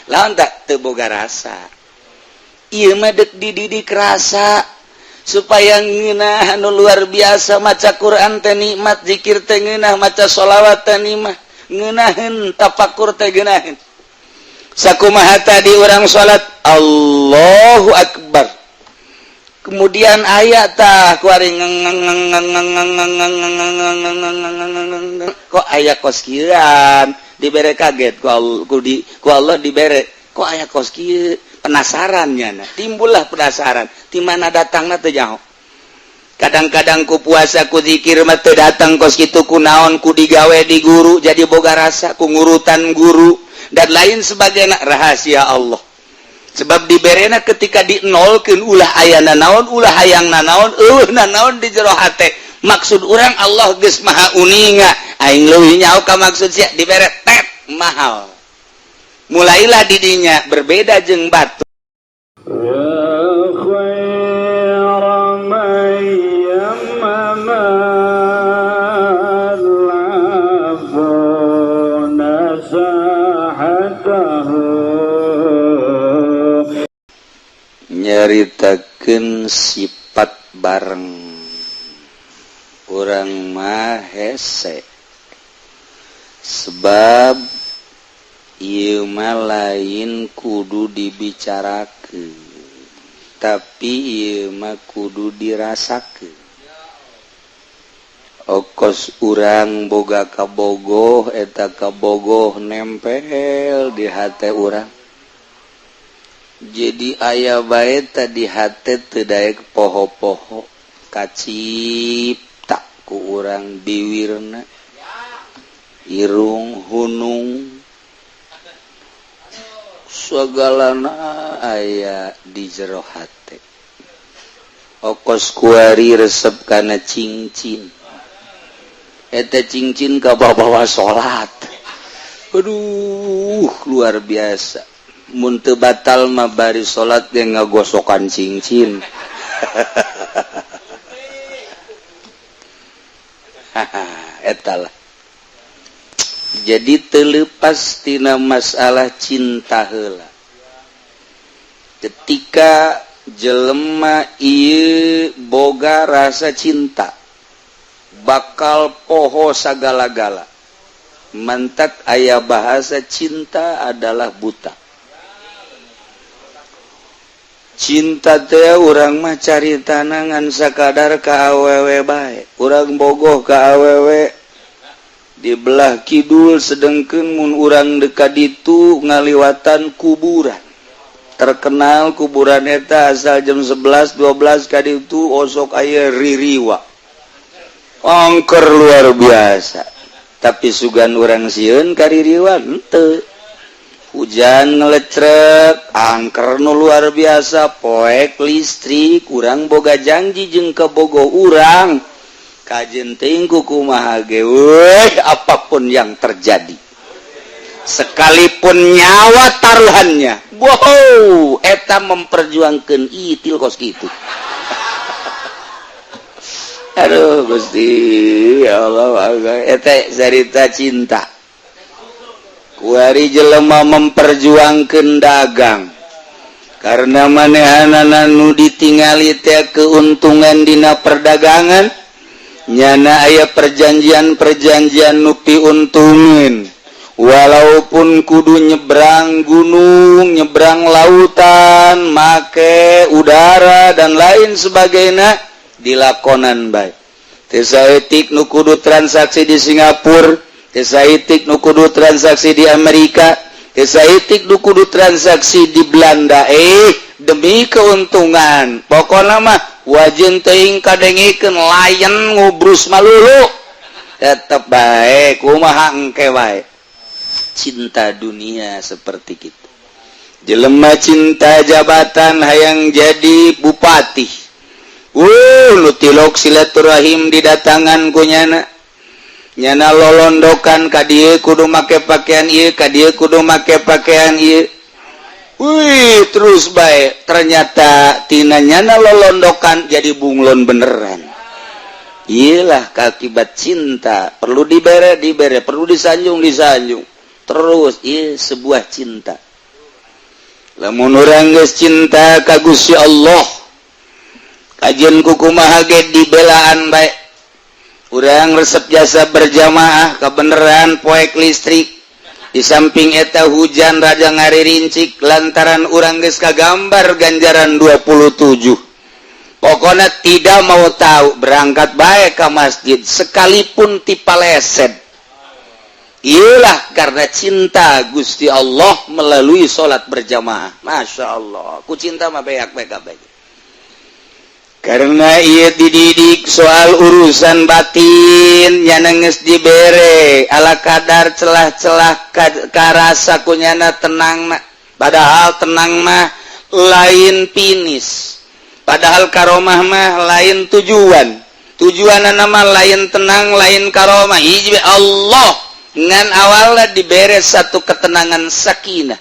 Lawan tak teu boga rasa. Ieu mah deuk dididik rasa supaya ngeunah anu luar biasa. Maca Quran teh nikmat, zikir teh ngeunah, maca sholawat teh nikmat, ngeunaheun tafakur teh ngeunaheun. Sakumaha tadi orang salat, Allahu Akbar, kemudian aya tah kuari, kok aya kos kieuan. Dibere kaget ku Allah, ku Allah dibere, kok aya kos kieu, penasaran nyana. Timbullah penasaran, di mana datangna teu nyaho. Kadang-kadang ku puasa, ku zikir mah teu datang kos kitu. Ku naon? Ku digawe di guru, jadi boga rasa, ku ngurutan guru dan lain sebagainya. Rahasia Allah, sebab diberena ketika di nolkeun, ulah aya naon, ulah hayang nanaon, eueuh nanaon di jero hate. Maksud urang, Allah geus maha uninga, aing leuwih nyaho ka maksud sia. Dibere tet mahal, mulailah didinya berbeda jeung batu. يا خير من يمم العفو ساحته. Nyaritakeun sifat bareng urang mah hese, sebab ieu mah lain kudu dibicarakeun, tapi ieu mah kudu dirasakeun. Okos urang boga kabogoh, eta kabogoh nempel di hate urang, jadi aya bae tadi hate teu daek poho-poho, kacipta ku urang biwirna, irung, hunung, sagalana aya di jero hate. Okos kuari resep kana cincin, eta cincin kabawa salat. Aduh, luar biasa. Mun teu batal mah bari salat ge ngagosokan cincin. Eta lah, jadi terlepas tina masalah cinta heula. Ketika jelema ieu boga rasa cinta, bakal poho sagala-gala. Mantak aya bahasa, cinta adalah buta. Cinta teh urang mah cari tanangan sakadar ka awewe bae. Urang bogoh ka awewe di belah kidul, sedengkeun mun urang dekat itu ngaliwatan kuburan terkenal. Kuburan eta asal jam 11 12 kali itu osok aya ririwa, angker luar biasa. Tapi sugan urang sieun kaririwa henteu. Hujan ngelecrek, angker nu luar biasa, poek listrik. Urang boga janji jeung kabogoh urang, kajen teuing kumaha ge, weh, apapun yang terjadi, sekalipun nyawa taruhannya. Wow, eta memperjuangkan itil kos gitu. Aduh Gusti, ya Allah, eta cerita cinta. Kuari jelema memperjuangkan dagang karena manehanana nu ditingali teh keuntungan dina perdagangan. Nyana aya perjanjian-perjanjian nu piuntungin, walaupun kudu nyebrang gunung, nyebrang lautan, make udara dan lain sebagainya, dilakonan baik. Saeutik nu kudu transaksi di Singapura, saeutik nu kudu transaksi di Amerika, saeutik nu kudu transaksi di Belanda, demi keuntungan. Pokoknya mah wajin teuing kadengikeun layan ngubrus malulu, tetep bae, kumaha engke bae. Cinta dunia seperti gitu. Jelema cinta jabatan, hayang jadi bupati. Nu tilok silaturahim didatangan ku nyana. Nyana lolondokan ka dieu kudu make pakaian ieu, ka dieu kudu make pakaian ieu. Wih, terus bae. Ternyata tina nyana lolondokan jadi bunglon beneran. Iyalah akibat cinta. Perlu dibere, dibere, perlu disanjung, disanjung terus. Iya, sebuah cinta. Lamun urang geus cinta ka Gusti Allah, kajian kukumaha ge dibelaan bae. Urang resep jasa berjamaah, kebenaran poek listrik di samping eta hujan raja ngaririncik, lantaran urang geus kagambar ganjaran 27. Pokoknya tidak mau tahu, berangkat baik ke masjid sekalipun tipaleset. Iyalah, karena cinta Gusti Allah melalui salat berjamaah. Masya Allah, ku cinta mah beak baik baik. Karena ia dididik soal urusan batin, nyana dibere ala kadar celah-celah karasa kunyana tenang. Padahal tenang mah lain finish, padahal karomah mah lain tujuan. Tujuan nama lain tenang, lain karomah. Hiji Allah ngan awalnya dibere satu ketenangan, sakinah.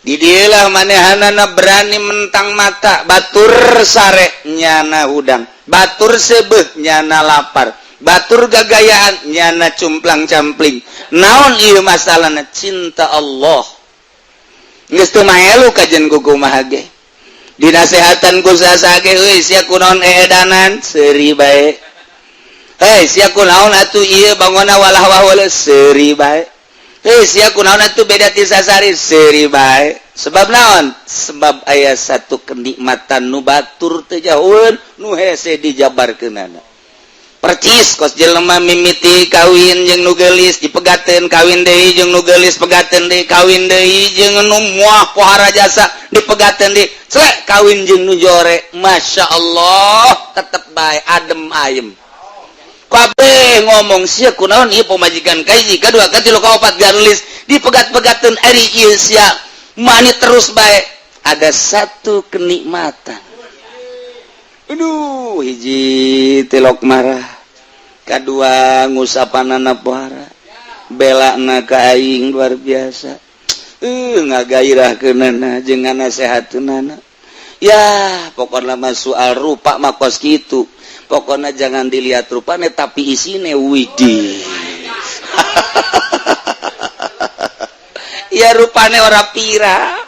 Didilah manehanana berani mentang mata. Batur sare nyana hudang, batur sebeh nyana lapar, batur gagayaan nyana cumplang campling. Naon ieu masalahna? Cinta Allah. Geus teu maelu kajen kukumaha ge, dinasehatan ku saha ge, "Euy sia, kunaon eedanan?" Seuri bae. "Hei sia, kunaon atuh ieu bangona walah wah?" Seuri bae. "Hei sia, kunaon atuh beda ti sasari?" Seuri bae. Sebab naon? Sebab aya satu kenikmatan nu batur teu jauheun, nu hese dijabarkeunana. Percis kos jelema mimiti kawin jeung nu geulis, dipegateun, kawin deui jeung nu geulis, pegateun deui, kawin deui jeung nu muah pohara jasa, dipegateun deui, selek kawin jeung nu jore. Masya Allah, tetep bae adem ayem. Kabeh ngomong, "Sia kunaon ieu pamajikan kahiji, kadua, katilu, kaopat garulis dipegat-pegateun, ari ieu sia mani terus bae?" Ada satu kenikmatan. Aduh, hiji tilok marah, kedua ngusapanana pohara, bela na ka aing luar biasa, ngagairah kenana jeung nasehateunana. Ya pokoknya mah soal rupa mah kos kitu. Pokoknya jangan dilihat rupanya, tapi isine. Widih ya, rupane ora pira,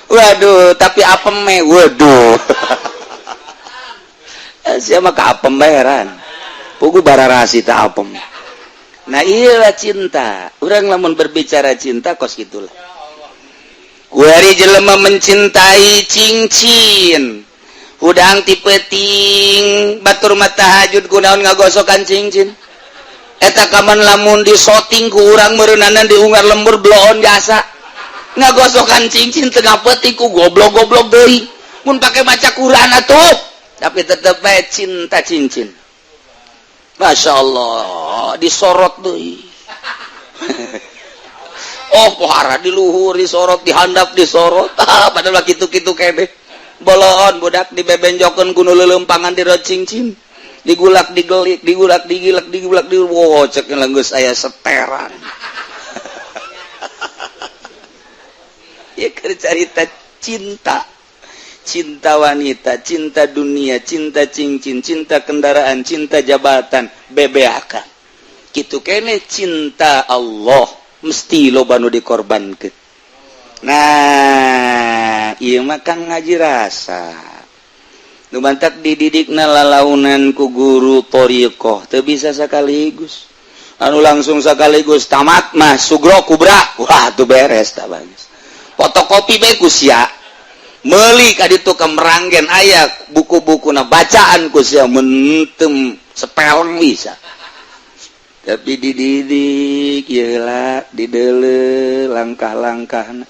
waduh, tapi apeme, waduh. Siapa ka apem bayaran pugu bararasi tak apem. Nah, iyalah cinta. Orang lamun berbicara cinta kos gitulah. Kuari jelema mencintai cincin, hudang ti peuting batur mah tahajud kunaon ngagosokan cincin eta. Kaman lamun disoting ku urang meureunanan diunggar lembur bloon jasa. Ngagosokan cincin tengah peuting ku goblok-goblok deui mun pake maca Quran atuh, tapi tetep bae cinta cincin. Masya Allah, disorot deui. Oh, pohara di luhur disorot, dihandap disorot. Ah, padahal kitu-kitu kene boloon budak dibebenjokeun ku nu leuleumpangan di cincin, digulak digelik, digulak digilek, digulak di, wow, cek geus aya seteran. Ya, keur carita cinta, cinta wanita, cinta dunia, cinta cincin, cinta kendaraan, cinta jabatan, bebeakan. Gitu kene cinta Allah mesti loba nu dikorbankeun. Nah, ieu mah kang ngaji rasa. Nu mantak dididikna lalaunan ku guru thoriqoh teu bisa sekaligus. Anu langsung sekaligus tamat mah sugro kubra. Wah, tuh beres tak bagus. Fotokopi bae ku sia. Meuli ka ditu ka Meranggen aya buku-buku na, bacaan ku sia mentem sepeleng bisa. Tapi dididik ieu lah, didele langkah-langkahna,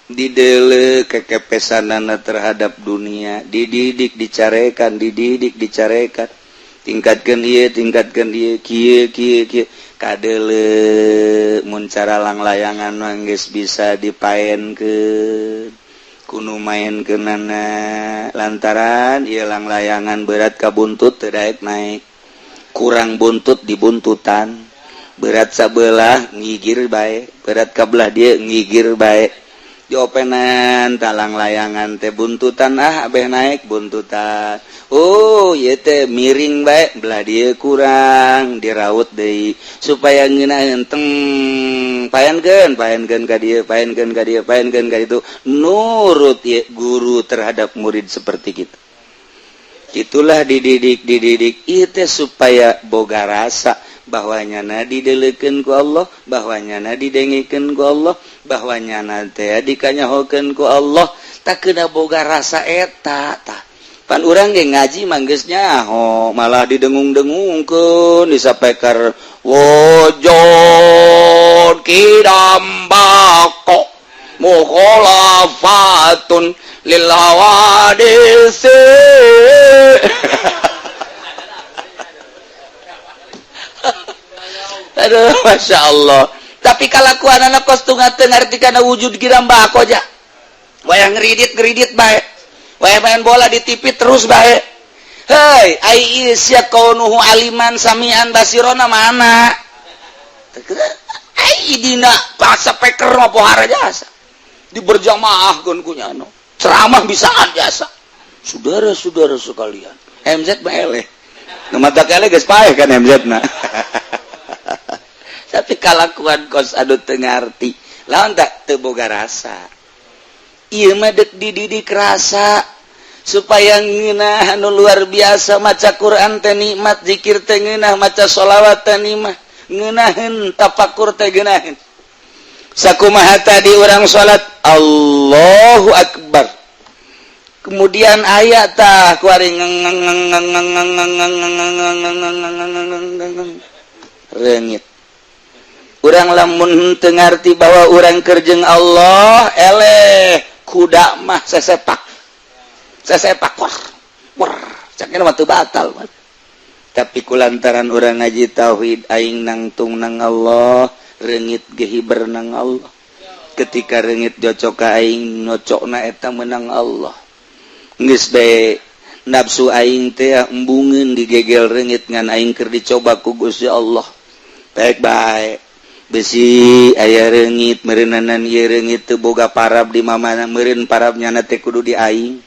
didele kekepesanana terhadap dunia, dididik, dicarekan, dididik, dicarekan, tingkatkan ieu, tingkatkan ieu, kieu kieu kieu, kadele mun cara langlayangan mah geus bisa dipaenkeun kuno main kenana, lantaran ilang layangan berat ka buntut teu daek naik, kurang buntut dibuntutan, berat sabelah ngigir bae, berat kabelah dia ngigir bae. Diopenan talang layangan teh buntutan, ah, abeh naik buntutan. Oh, ieu teh miring bae, belah dieu kurang diraut deui supaya ngeunaheun teng. Paenkeun, paenkeun ka dieu, paenkeun ka dieu, paenkeun ka ditu. Nurut ieu guru terhadap murid seperti gitu. Itulah dididik, dididik ieu teh supaya boga rasa bahwa nyana didelekeun ku Allah, bahwa nyana didengekeun ku Allah, bahwa nyana teh dikanyahokeun ku Allah. Tak kena boga rasa eta tah. Pan urang ge ngaji mah geus nyaho, malah didengung-dengungkeun, disampaikan wujud qidam baqa mukhalafatun lil hawadisi. Aduh, masya Allah. Tapi kalakuan anak kos teu ngarti kana wujud qidam baqa ja. Wayah ngeridit, ngeridit bae. Wayah main bola di TV terus bae. Hei, ai sia kaunuhu aliman samian basirona mana? Ai dina bahasa peker mah pohara jasa. Di berjamaah keun ku nyano. Ceramah bisaan jasa. Saudara-saudara sekalian, MZ mah eleh. Nu mata eleh geus paeh kan MZ na. Tapi kalakuan kos anu teu ngarti. Lawan tak teu boga rasa. Ieu mah deuk dididik rasa supaya ngeunah anu luar biasa. Maca Quran teh nikmat, zikir teh ngeunah, maca sholawat teh nikmat, ngeunaheun tafakur teh geunaheun. Sakumaha tadi urang salat Allahu Akbar, kemudian aya tah kuari reungit. Urang lamun teu ngarti bahwa urang keur jeung Allah, eleh kuda mah sesepak sesepak, wah wah, caknya mah teu batal. Tapi kulantaran urang ngaji tauhid, aing nangtung nang Allah, reungit ge hiber nang Allah. Ketika reungit jocok ka aing, nyocokna eta menang Allah. Geus bae nafsu aing teh embungeun digegel reungit, ngan aing keur dicoba ku Gusti Allah. Baik baik besi aya reungit meureunnanan ieu reungit teu boga parab di mamana, meureun parab nyana teh kudu di aing.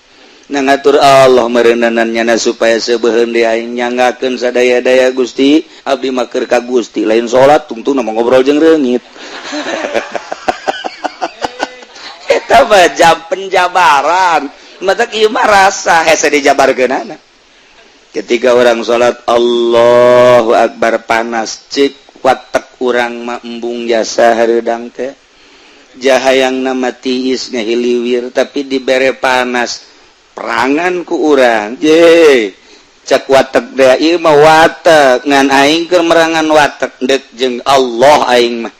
Na ngatur Allah meureunnanan nyana supaya seubeuheun di aing, nyanggakeun sadaya-daya. Gusti, abdi mah keur ka Gusti, lain salat tungtungna mah ngobrol jeung reungit. Eta mah jam penjabaran matak ieu mah rasa hese dijabarkeunana. Ketika orang salat Allahu Akbar, panas, cik watek urang mah embung jasa hareudang teh jahayang nama tiis ngahiliwir, tapi dibere panas perangan ku urang ye. Cek watek deh, ieu mah watek ngan aing keur merangan watek deuk jeung Allah. Aing mah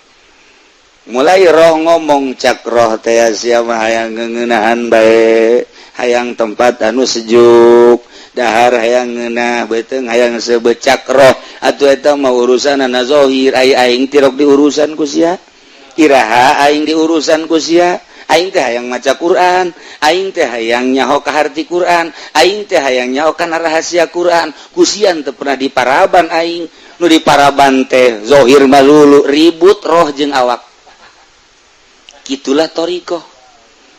mulai roh ngomong, cak roh teh sia mah hayang ngeunahan bae, hayang tempat anu sejuk, dahar hayang ngeunah beuteung hayang sebecak roh. Atuh eta mah urusanana zahir, ai aing tirok diurusan ku sia? Iraha aing diurusan ku sia? Aing teh hayang maca Quran, aing teh hayang nyaho ka harti Quran, aing teh hayang nyaho kana rahasia Quran. Ku sia teu pernah diparaban aing. Nu diparaban teh zahir malulu, ribut roh jeung awak. Gitulah thoriqoh.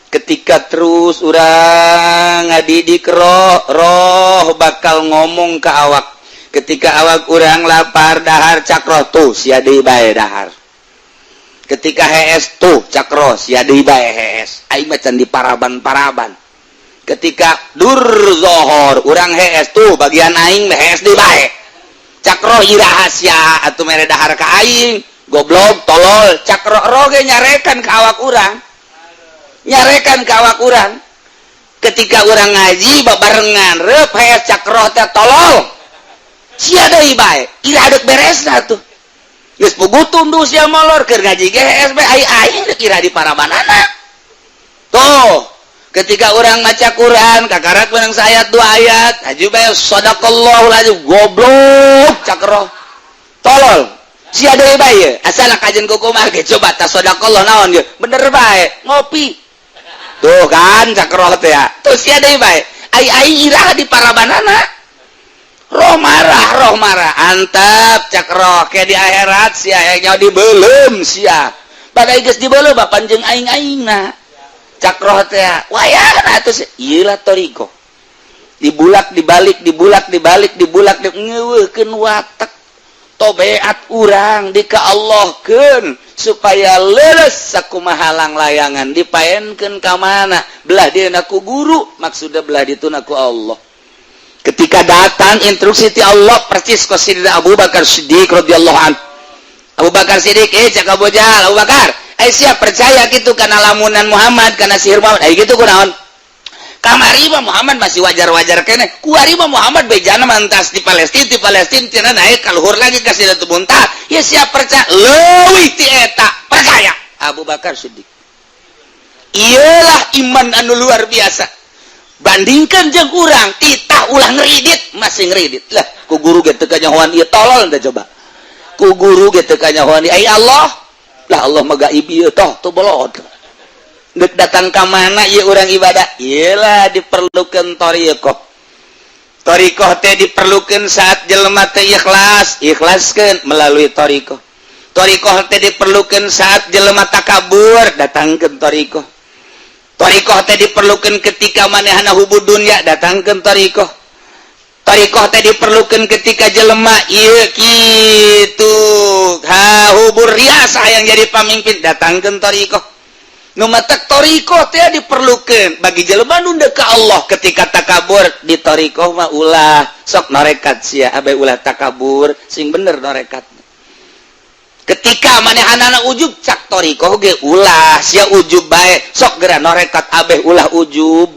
Ketika terus urang ngadidik roh, roh bakal ngomong ke awak. Ketika awak urang lapar dahar, cak roh, tuh sia deui bae dahar. Ketika hees, tuh cak roh, sia deui bae hees, aing mah can diparaban-paraban. Ketika dur zohor urang hees, tuh bagian aing hees deui bae, cak roh, iraha sia atuh mere dahar ka aing, goblok, tolol? Cak roh. Roh ge nyarekan ka awak urang, nyarekan ka awak urang. Ketika urang ngaji babarengan reup hees, cak roh teh, tolol, sia deui bae, iraha deuk beresna tuh? Geus puguh tunduh sia molor, keur ngaji ge hees bae, ai aing deuk iraha diparabanana tuh? Ketika orang maca Quran kakarak menang sayat dua ayat aju bae, sadaqallahu azim, goblok, cak roh, tolol, sia deui bae, asal kajen kukumaha ge. Coba ta sadaqallah naon ge, bener bae, ngopi tuh kan, cak roh teh ya. Tuh sia deui bae, ai ai iraha diparabanana? Roh marah, roh marah. Antep, cak roh, ke di akhirat sia yang nyawa dibelum sia. Badai geus dibelum bapan jeung aing-aingna. Cak roh teh wayahna atuh, ieu lah thoriqoh. Dibulak dibalik, dibulak dibalik, dibulak, ngeuweuhkeun watak tobeat urang di ka Allahkeun supaya leres. Sakumaha layangan dipaenkeun ka mana, belah dieuna ku guru, maksudna belah dituna ku Allah. Ketika datang instruksi ti Allah persis kos Sidina Abu Bakar Siddiq radhiyallahu an. Abu Bakar Siddiq, cak Abu Jahal, "Abu Bakar, siap percaya gitu karena lamunan Muhammad, karena sihir Muhammad?" Gitu kunaon? Kamari mah Muhammad masih wajar-wajar kene, kuari mah Muhammad bejana mantas di Palestina, di Palestina tina naik kaluhur lagi ka Sidratul Muntaha. Ya siap percaya leuwih ti eta? Percaya Abu Bakar Siddiq. Iyalah iman anu luar biasa. Bandingkan jeung urang, titah ulah ngeridit masih ngeridit lah. Ku guru ge teu kanyahoan ieu, tolol teh. Coba ku guru ge teu kanyahoan, ai Allah lah, Allah mah gaib ieu toh tuh bolot. Dek datang ka mana ieu urang ibadah? Iyalah diperlukan thoriqoh. Thoriqoh teh diperlukan saat jelema teh ikhlas, ikhlaskeun melalui thoriqoh. Thoriqoh teh diperlukan saat jelema takabur, datangkeun thoriqoh. Thoriqoh teh diperlukan ketika manehna hubud dunya, datangkeun thoriqoh. Thoriqoh teh diperlukan ketika jelema ieu kitu ha hubur riasa yang jadi pamimpin, datangkeun thoriqoh. Nu matak thoriqoh teh diperlukan bagi jelema nu ka Allah. Ketika takabur di thoriqoh mah ulah, sok norekat sia abe ulah takabur, sing bener norekat. Ketika manehanana ujub, cak thoriqoh ge ulah sia ujub bae, sok geura norekat abeh ulah ujub.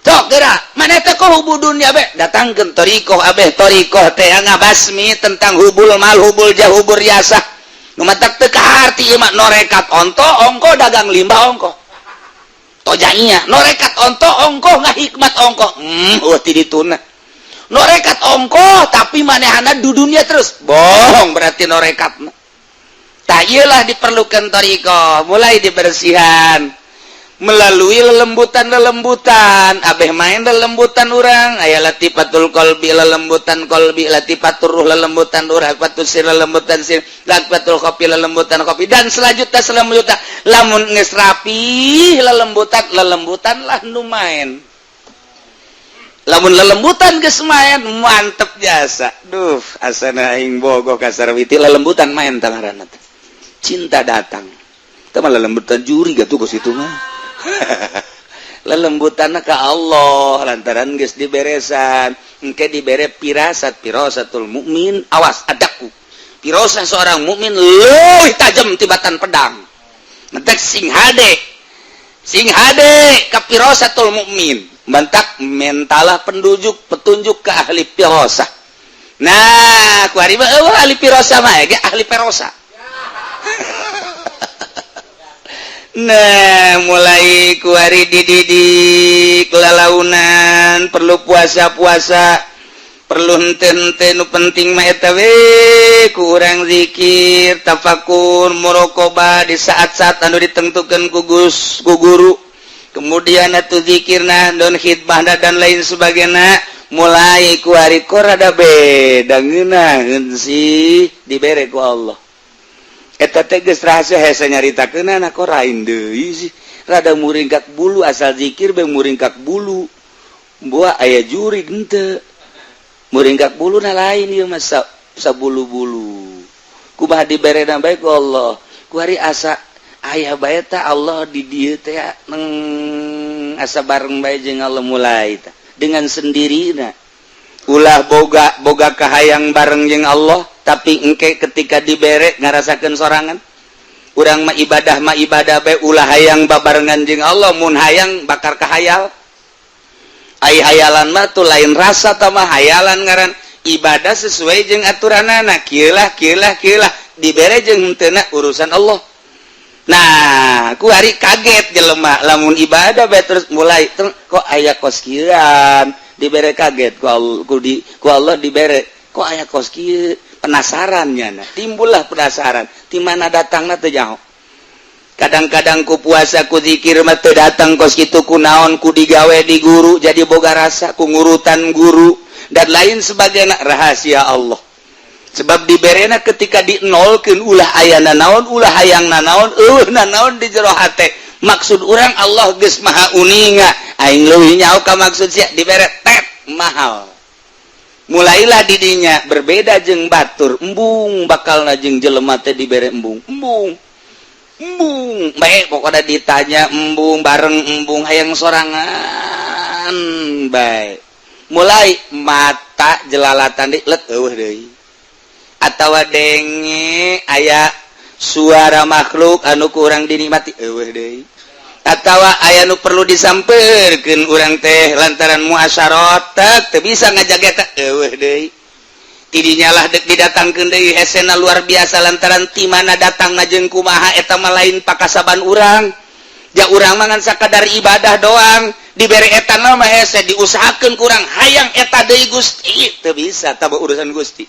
Sok geura maneh teh kok hubul dunya be, datangkeun thoriqoh abeh. Thoriqoh teh ngabasmi tentang hubul mal, hubul jah, hubul riasah. Nu matak teu kaharti ieu mah. Norekat onto ongko, dagang limbah ongko, tojanya norekat onto ongko, ngahikmat ongko, oh ti dituna norekat ongko, tapi manehana du dunia terus, bohong berarti norekat. Tah, iyalah diperlukan thoriqoh, mulai dibersihan melalui lelembutan-lelembutan. Abeh main lelembutan urang aya latifatul qalbi, lelembutan qalbi, latifatur ruh, lelembutan ruh, latifatul sir, lelembutan sir, latifatul khofi, lelembutan khofi, dan selanjutnya selanjutnya. Lamun geus rapi lelembutan, lelembutan lah nu main. Lamun lelembutan geus main, mantep jasa. Duh, asana aing bogoh ka Sarwiti, lelembutan main tangaranna teh cinta datang. Teu mah lelembutan juri gatuh ke situ mah. Lelembutan ke Allah lantaran geus diberesan, engke dibere pirasat. Pirasatul mukmin, awas adaku, pirasat seorang mukmin leuwih tajam tibatan pedang. Mentek sing hade, sing hade ka pirasatul mukmin. Mantak mentalah pendujuk petunjuk ke ahli pirasah. Nah, ku hari mah eueuh ahli pirasah mah ge ahli perosa. Nah, mulai kuari dididik lalaunan, perlu puasa-puasa, perlu hente-hente. Nu penting mah eta we kurang zikir, tafakur, muraqabah di saat-saat anu ditentukan ku Gus, ku guru. Kemudian atuh zikirna don khidmahna dan lain sebagainya. Mulai kuari kok rada beda, ngeunaheun sih, dibere ku Allah. Eta teh geus rahasia, hese nyaritakeunana, kok rain deui sih, rada muringkak bulu. Asal zikir be muringkak bulu, buah aya jurig henteu muringkak bulu. Na lain ieu mah sabulu-bulu. Kumaha diberena bae ku Allah. Ku hari asa aya bae ta Allah di dieu teh, neng asa bareng bae jeung Allah. Mulai ta dengan sendirina, ulah boga boga kahayang bareng jeung Allah, tapi engke ketika dibere ngarasakeun sorangan. Urang mah ibadah bae, ulah hayang babarengan jeung Allah. Mun hayang bakar kahayal, ai hayalan mah tuh lain rasa, tah mah hayalan ngaran. Ibadah sesuai jeung aturanana, kieu lah, kieu lah, kieu lah, dibere jeung henteu urusan Allah. Nah, ku hari kaget jelema lamun ibadah bae terus mulai kok aya kos kieuan, dibere kaget ku Allah, ku Allah dibere kok aya kos kieu, penasaran nyana, timbullah penasaran di mana datangna teu jauh. Kadang-kadang ku puasa, ku zikir mah teu datang kos kitu. Ku naon? Ku digawe di guru jadi boga rasa, ku ngurutan guru dan lain sebagainya. Rahasia Allah, sebab diberena ketika di nolkeun, ulah aya nanaon, ulah hayang nanaon, eueuh nanaon di jero hate. Maksud urang Allah geus maha uninga, aing leuwih nyaho ka maksud sia. Dibere tet mahal, mulailah didinya berbeda jeung batur. Embung bakal jeung jelema teh dibere embung, embung, embung baik. Pokoknya ditanya embung, bareng embung, hayang sorangan baik. Mulai mata jelalatan di let, eueuh deui. Atawa denge aya suara makhluk anu kurang dinikmati, eueuh deui. Atawa aya nu perlu disamperkeun urang teh lantaran muasyarot, teu bisa ngajaga eta, eueuh deui. Tidinya lah dek didatangkeun deui hesena luar biasa, lantaran ti mana datang jeung kumaha eta mah lain pakasaban urang. Ja urang mah ngan sakadar ibadah doang. Dibere eta mah hese, diusahakeun kurang hayang eta deui. Gusti, teu bisa tah urusan Gusti.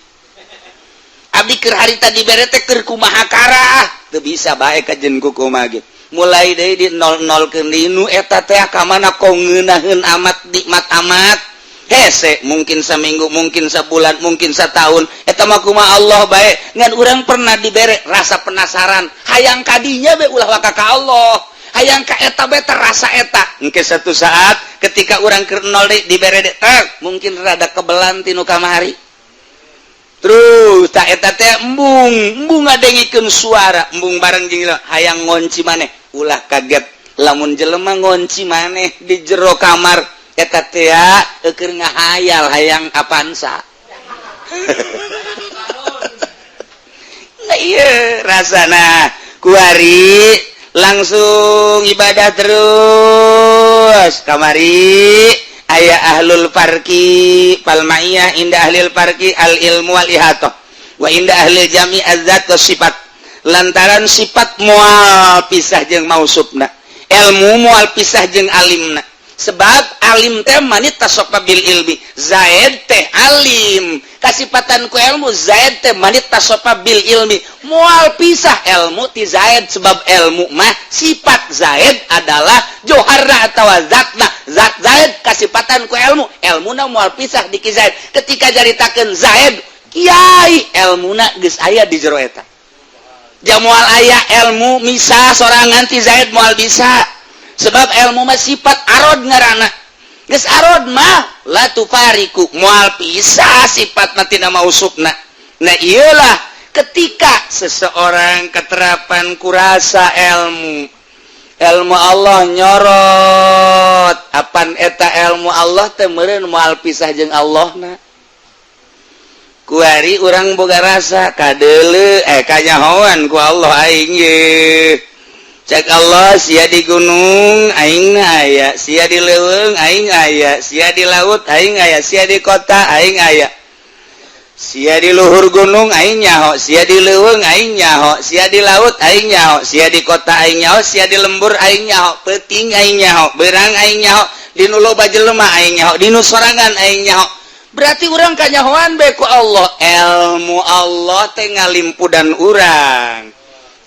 Abdi keur harita dibere teh keur kumaha karah, teu bisa bae kajen ku kumaha ge. Mulai deui di 00 keun nu eta teh ka mana kok ngeunaheun amat, nikmat amat, hese. Mungkin seminggu, mungkin sebulan, mungkin setahun, eta mah kumaha Allah bae. Ngan urang pernah dibere rasa penasaran hayang kadinya be, ulah waka ka Allah, hayang ka eta be, terasa eta. Engke satu saat ketika urang keur nol deui dibere deui tek, mungkin rada kebelan tinu kamari. Terus tak eta teh embung, embung ngadengikeun suara, embung bareng jeung hayang ngonci maneh. Ulah kaget lamun jelema ngonci maneh di jero kamar, eta teh keur ngahayal hayang Avanza. Nah, iya rasana kuari langsung ibadah terus kamari. Aya ahlul farqi fal ma'iyah inda ahlil farqi al ilmu wal ihatoh wa inda ahlil jami azzat wa sifat, lantaran sifat moal pisah jeung mausufna, ilmu moal pisah jeung alimna, sebab alim teh manittasofa bil ilmi. Zaid teh alim kasipatan ku ilmu. Zaid teh manittasofa bil ilmi, moal pisah ilmu ti Zaid, sebab ilmu mah sifat. Zaid adalah joharna atau zatna, zat Zaid kasipatan ku ilmu. Ilmuna moal pisah di ki Zaid. Ketika jaritakeun Zaid kiai, ilmuna geus aya di jero eta. Ja moal aya ilmu misah sorangan ti Zaid, moal bisa, sebab ilmu mah sifat arod ngaranna. Geus arod mah la tufariku, moal pisah sifat tina mausufna. Nah, iyalah ketika seseorang keterapan kurasa ilmu, ilmu Allah nyorot, apan eta ilmu Allah teh meureun moal pisah jeung Allah na. Kuari urang boga rasa kadeuleu, kanyahoan ku Allah aing ye. Cek Allah, sia di gunung aing aya, sia di leuweung aing aya, sia di laut aing aya, sia di kota aing aya, sia di luhur gunung aing nyaho, sia di leuweung aing nyaho, sia di laut aing nyaho, sia di kota aing nyaho, sia di lembur aing nyaho, peuting aing nyaho, beurang aing nyaho, di nu loba jelema aing nyaho, di nu sorangan aing nyaho. Berarti urang kanyahoan bae ku Allah. Ilmu Allah teh ngalimpudan urang.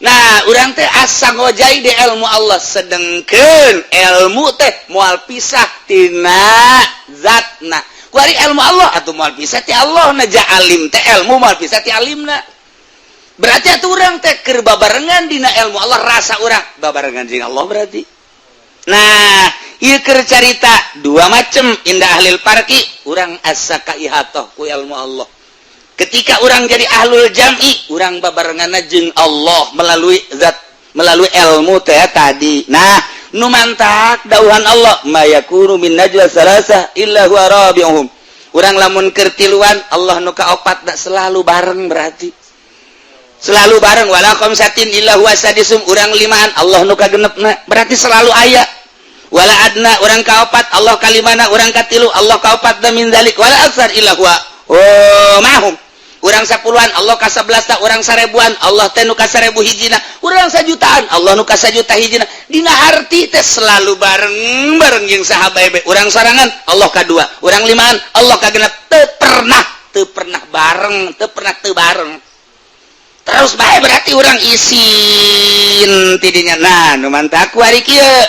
Nah, urang teh asa ngojai di ilmu Allah, sedengkeun ilmu teh moal pisah tina zatna. Kuari ilmu Allah atuh moal pisah ti Allah na. Ja alim teh ilmu moal pisah ti alimna. Berarti atuh urang teh keur babarengan dina ilmu Allah, rasa urang babarengan jeung Allah berarti. Nah, ieu keur carita dua macem. Inda ahlil farqi urang asa kaihatoh ku ilmu Allah. Ketika orang jadi ahlul jam'i, urang babarenganna jeung Allah melalui zat, melalui ilmu teh tadi. Nah, nu mantak dauhan Allah, ma yakunu min najwa salasah illa huwa rabi'uhum. Urang lamun keur tiluan, Allah nu kaopat. Da selalu bareng, berarti selalu bareng. Wala khamsatin illa huwa sadisum. Urang limaan, Allah nu kagenepna, berarti selalu aya. Wala adna, urang kaopat, Allah kalimana. Urang katilu, Allah kaopat. Da min dzalik wala aksar illa huwa oh mahum. Urang 10-an, Allah ka 11. Tak urang 1000-an, Allah teh nu ka 1000 hijina. Urang 1 jutaan, Allah nu ka 1 juta hijina. Dina arti teh selalu bareng bareng jeung sahabat be. Urang sorangan, Allah kadua. Urang limaan, Allah kagenep. Teu pernah teu pernah bareng, teu pernah teu bareng terus bae. Berarti urang isin tidinya. Nah, nu mantak kuari kieu,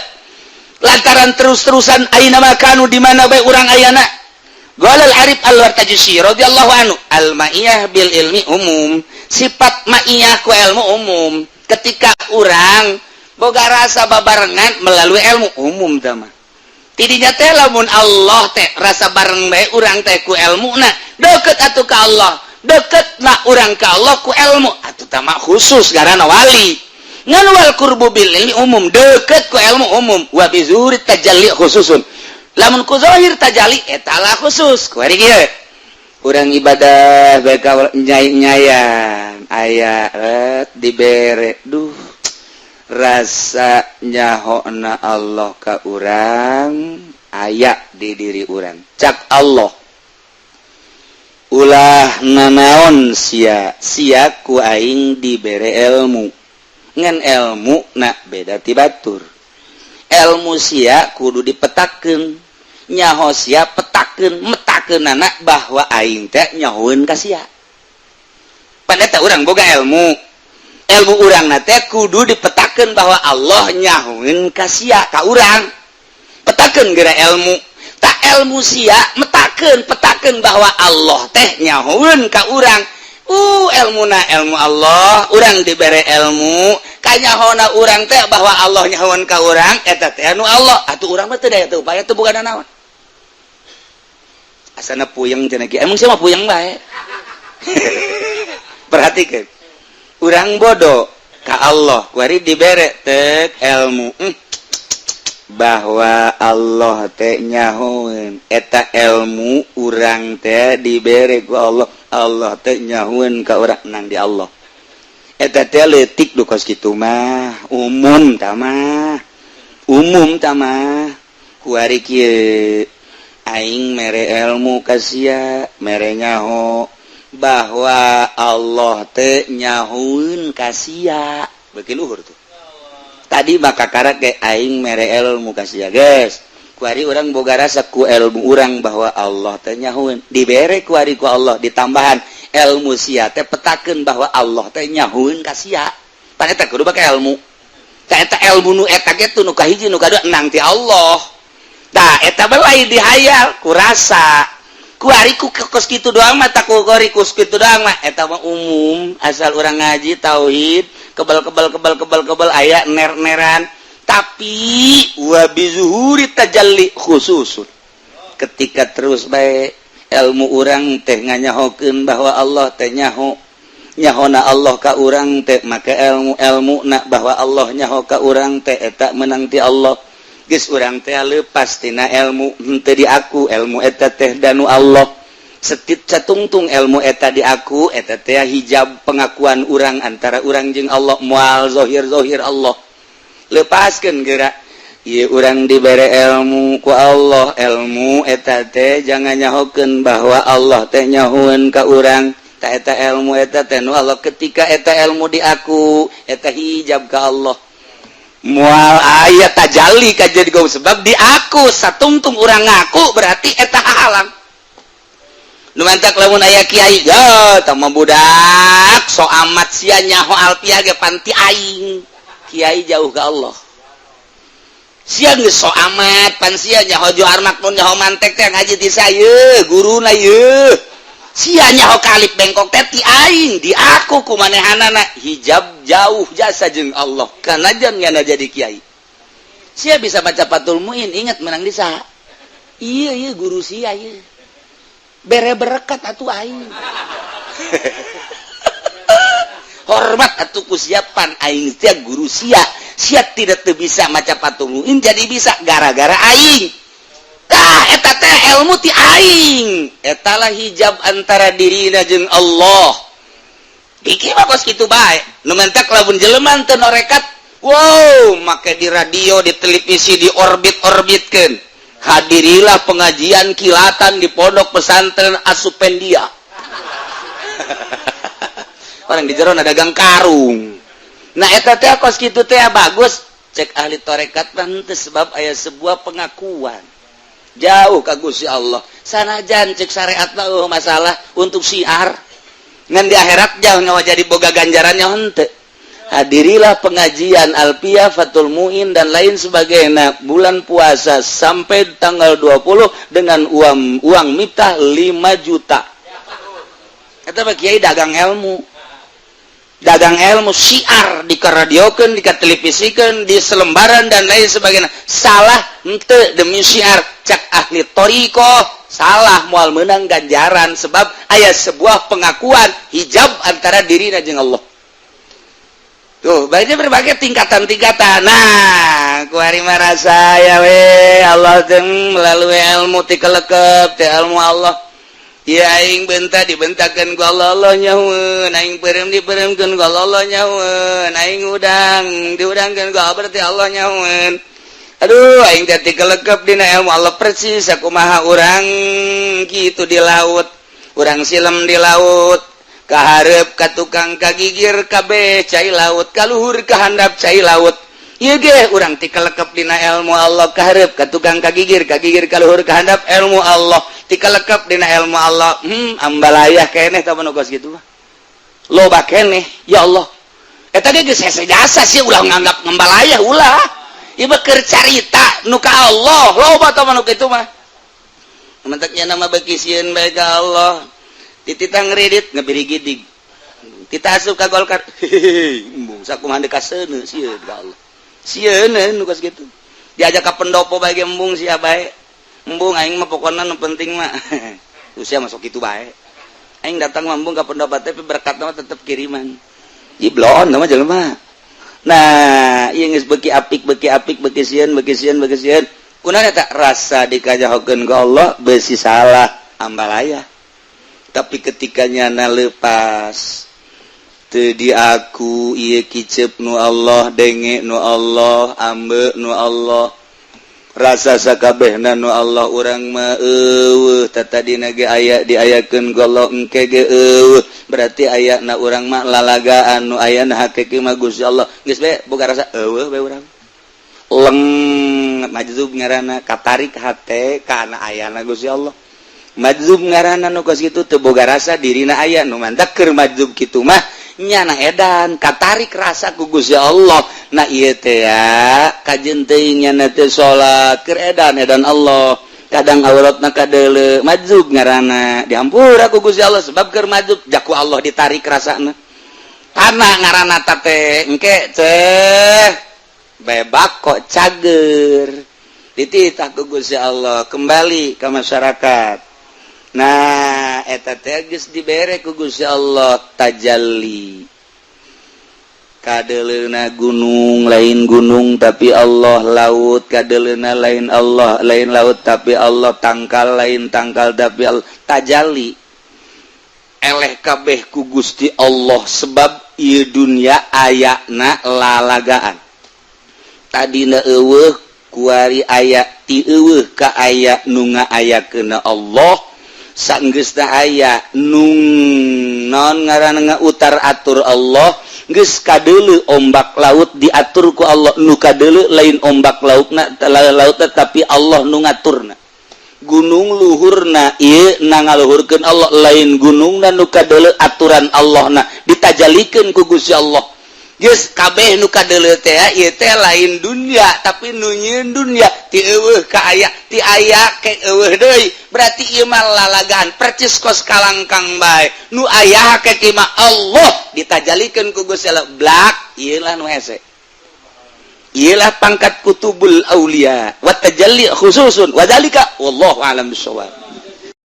lantaran terus-terusan aina makanu, di mana bae urang ayana. Qala al-Arif al-Wartajusi radhiyallahu anhu, al-ma'iyah bil ilmi umum, sifat ma'iyah ku ilmu umum. Ketika orang Boga rasa babarengan melalui ilmu umum tah mah. Tidinya teh lamun Allah teh rasa bareng bae urang teh ku ilmu na deket atuh ka Allah, deket na urang ka Allah ku ilmu atuh tah mah khusus garana wali. Ngan wal qurbu bil ilmi umum, deket ku ilmu umum, wa bi zuhuri tajalli khususun. Lamun ku zahir tajalli eta lah khusus. Ku ari kieu urang ibadah bae ka nyai-nyayan aya ret dibere, duh, rasa nyahona Allah ka urang aya di diri urang. Cak Allah, "Ulah nanaon sia, sia ku aing dibere ilmu, ngan ilmu na beda ti batur. Ilmu sia kudu dipetakeun, nyaho sia petakeun, metakeun anak bahwa aing teh nyahoeun ka sia." Pan eta urang boga ilmu, ilmu urang na teh kudu dipetakeun bahwa Allah nyahoeun ka sia, ka urang. Petakeun geura ilmu tak, ilmu sia metakeun, petakeun bahwa Allah teh nyahoeun ka urang. Ilmu na ilmu Allah, urang dibere ilmu, kanyahona urang teh bahwa Allah nyahoeun ka urang, eta teh anu Allah. Atuh urang mah teu daya teu upaya, teu boga naon, asana puyeng cenah kieu. Emang sia mah puyeng bae. Perhatikan, urang bodoh ka Allah, kuari dibere tek ilmu bahwa Allah teh nyahoeun. Eta ilmu urang teh dibere ku Allah, Allah teh nyahoeun ka urang nang di Allah. Eta teh leutik du kos kitu mah, umum tah mah, umum tah mah. Kuari kieu, aing mere ilmu ka sia, mere nyaho bahwa Allah teh nyahoeun ka sia. Beuki luhur tuh tadi, maka karak ge aing mere ilmu ka sia, guys. Kuari urang boga rasa ku ilmu urang bahwa Allah teh nyahoeun, dibere kuari ku Allah ditambahan ilmu sia teh petakeun bahwa Allah teh nyahoeun ka sia. Pan eta kudu bake ilmu. Tah, eta ilmu nu eta ge nu kahiji, nu kadua nang ti Allah. Tah, eta bae dihayal ku rasa. Kuari ku kos kitu doang mah, tak ku kori kos kitu doang mah, eta mah umum, asal urang ngaji tauhid kebal kebal kebal kebal kebal aya ner-neran. Tapi wa bizuhuri tajalli khususun, ketika terus bae ilmu urang teh nganyahokeun bahwa Allah teh nyaho, nyahona Allah ka urang teh maka ilmu, ilmu nak bahwa Allah nyaho ka urang teh eta menang ti Allah. Geus urang teh lepas tina ilmu, henteu di aku ilmu eta teh danu Allah. Setit catungtung ilmu eta di aku, eta teh hijab pengakuan urang antara urang jeung Allah, moal zohir zohir Allah. Lepaskeun geura. Ieu urang dibere ilmu ku Allah, ilmu eta teh jangan nyahokeun bahwa Allah teh nyahoeun ka urang. Ta eta ilmu eta teh nu Allah. Ketika eta ilmu di aku, eta hijab ka Allah, moal aya tajalli ka jadi gau, sebab di aku satungtung urang ngaku berarti eta halang. Nu mantak lamun aya kiai ya tah mah, "Budak so amat sia, nyaho alfiah ge pan ti aing." Kiai jauh ke Allah. Sia geus so amat, pan sia nyaho Johar Makmun, nyaho mantek teh ngaji ti saya, guruna ye. Sia nyaho kalip bengkok teh ti aing. Di aku ku manehanana hijab jauh jasa jeung Allah, karena jam nyana jadi kiai. Sia bisa baca Fathul Muin, ingat menang di saha? Iya iya, guru sia. Iya, bere berkat atuh aing, hormat atuh ku siapan aing sia guru sia. Sia tidak teu bisa maca Fathul Muin jadi bisa gara-gara aing. Tah, eta teh ilmu ti aing, etalah hijab antara dirina jeung Allah. Iki mah kos kitu bae. Nu mentak lamun jelema teu norekat, wow, make di radio, di televisi, di orbit-orbitkeun, "Hadirilah pengajian kilatan di Pondok Pesantren Asupendia." Orang di jero dagang karung. Nah, eta teh kos kitu teh bagus cek ahli torekat mah henteu, sebab aya sebuah pengakuan jauh ka Gusti Allah. Sanajan cek syariat mah eueuh masalah untuk syiar, ngan di akhirat jauh nyawa jadi boga ganjarannya henteu. "Hadirilah pengajian Alfiah, Fathul Muin, dan lain sebagainya bulan puasa sampai tanggal 20 dengan uang uang miftah 5 juta." Eta mah kiai dagang ilmu. Dagang ilmu syiar dikaradiokeun, dikatelevisikan, di selembaran dan lain sebagainya, salah henteu demi syiar? Cak ahli thoriqoh, salah, moal menang ganjaran, sebab aya sebuah pengakuan hijab antara diri jeung Allah. Tuh, banyak berbagai tingkatan-tingkatan. Nah, kuari merasa ya we Allah teng melalui ilmu tikelekep teh ilmu Allah. Ya, aing bentak dibentakeun ku Allah, Allah nyahueun. Aing peureum dipeureumkeun ku Allah, Allah nyahueun. Aing udang diudangkeun ku Allah, berarti Allah nyahueun. Aduh, aing teh tikelekep dina ilmu Allah, persis sakumaha urang kitu di laut. Urang silem di laut, kaharep ka tukang kagigir kabeh cai laut, kaluhur kahandap cai laut. Ieu ge urang tikelekep dina ilmu Allah, kaharep ka tukang kagigir, kagigir kaluhur kahandap ilmu Allah, tikelekep dina ilmu Allah. Ambalayah keneh tah nu kos kitu mah, loba keneh. Ya Allah, eta ge geus hese jasa sih. Ulah nganggap ngambalayah, ulah. Ieu keur carita nu ka Allah, loba tah nu kitu mah. Mentaknya nama beki sieun bae ka Allah, dititah ngredit ngebirigidig, kita asup ka Golkar, hehehe, embung sakumaha deuk kaseuneu, sieun ka Allah, sieun nu kos kitu. Diajak ka pendopo bae ge embung sia bae, embung aing mah, pokona nu penting mah usia masuk kitu bae. Aing datang mah embung ka pendopo, tapi berkat mah tetep kiriman jiblon nama jelema. Nah, ieu geus beuki apik, beuki apik, beuki sieun, beuki sieun, beuki sieun. Kunaon eta rasa dikajahokeun ku Allah? Beusi salah ambalaya. Tapi ketika nyana lepas teu diaku ieu kicep nu Allah, denge nu Allah, ambe nu Allah, rasa sakabehna nu Allah, urang mah eueuh. Tatadina ge aya, diayakeun ku Allah, engke ge eueuh, berarti aya na urang mah lalagaan, nu aya na hakiki mah Gusti Allah. Geus bae boga rasa eueuh bae urang leng, majzub ngaranna, katarik hate kana ayana Gusti Allah. Majzub ngaranna nu kos kitu, teu boga rasa dirina aya. Nu mantak keur majzub kitu mah nyana edan, katarik rasa ku Gusti Allah. Nah, ieu teh ya kajeun teuing nyana teh salat keur edan edan Allah, kadang auratna kadeuleu, majzub ngaranna, dihampura ku Gusti Allah sebab keur majzub, jaku Allah ditarik rasana. Tanah ngaranna teh engke teh bebak kok cager, dititah ku Gusti Allah kembali ke masyarakat. Nah, eta teh geus dibere ku Gusti Allah tajalli, kadeleuna gunung lain gunung tapi Allah, laut kadeleuna lain Allah, lain laut tapi Allah, tangkal lain tangkal tapi Allah. Tajalli eleh kabeh ku Gusti Allah, sebab ieu dunia ayana lalagaan. Tadina eueuh, kuari aya, ti eueuh ka aya, nu ngaayakeun Allah. Sanggeusna aya, nung non ngaranna utar atur Allah. Geus kadeuleu ombak laut diatur ku Allah, nu kadeuleu lain ombak lautna laut tapi Allah nu ngaturna. Gunung luhurna ieu na ngaluhurkeun Allah, lain gunungna nu kadeuleu, aturan Allah na ditajalikeun ku Gusti Allah. Geus kabeh nu kadeuleu teh ieu teh lain dunia tapi nu nyieun dunia, ti eueuh ka aya, ti aya ke eueuh deui, berarti ieu mah lalagaan, percis kos kalangkang bae, nu aya hakiki mah Allah, ditajalikeun ku Gusti Allah. Blak, ieu lah nu hese, ieu lah pangkat kutubul aulia wa tajalli khususun wa dzalika wallahu a'lam bissawab.